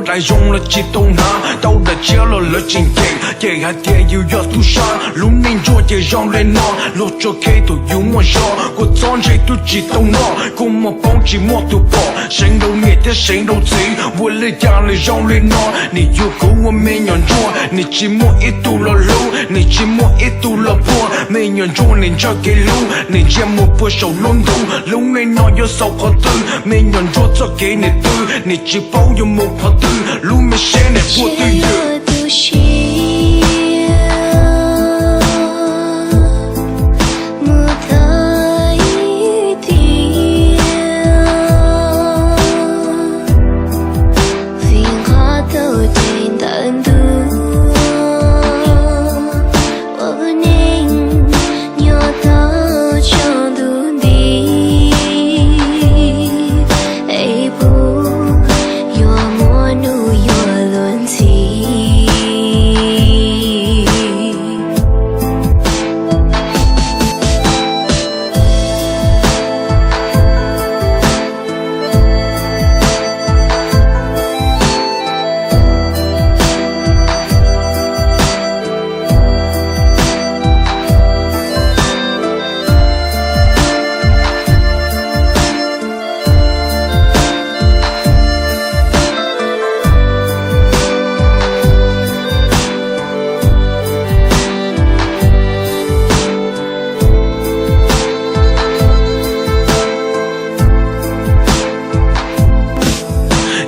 Daim zoo los tsis tau hnav, tau daim tshiab los lawv tseem cem, cem hais tias yus yog tub sab. Lub neej ntsuag ces zoo li no, luag tso khej thaum yus muaj zog, kua txob ntse twb tsis tau noj, kua muag poob tsis muaj tus pom, seev rau niam thiab seev rau txiv, ua li cas li zoo li no. Nim yug kuv ua me nyuam ntsuag, nim tsis muaj ib tug los hlub, nim tsis muaj ib tug los puag. Me nyuam ntsuag nim ntshaw kev hlub, nim ntsia mus puag saum lub ntuj, lub neej no yuav xaus qhov twg, me nyuam ntsuag txoj kev nim twg, nim tsis paub yuav mus qhov twg, lub me siab nim puag twj ywm.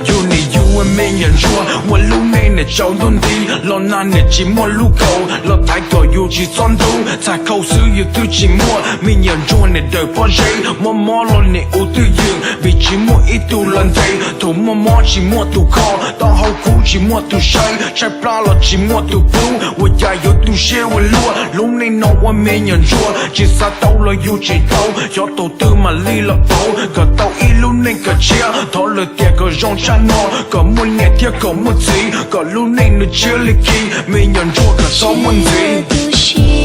Yus nim yug ua me nyuam ntsuag, ua lub neej nim tsaus ntuj nti, los nag nim tsis muaj lub kaus, los thaiv kom yus tsis txhob ntub, txhais khau xwb yus twb tsis muaj. Me nyuam ntsuag nim dawm pob zeb, mob mob los nim ua twj ywm, vim tsis muaj ib tug los ntes, thaum muaj mob tsis muaj tus kho, taub hau kub tsis muaj tus saib, tshaib plab los tsis muaj tus pub, ua cas yuav tu siab ua luaj. Lub neej no ua me nyuam ntsuag, tsis xav tau los yus tseem tau, xyov thaum twg mam li los pauv, kom tau ib lub neej kom tshiab. Thov lawm tias kom zoo tshaj no, kom muaj niam thiab kom muaj txiv, kom lub neej nws tshiab li khi, me nyuam ntsuag kom txhob muaj ntxiv.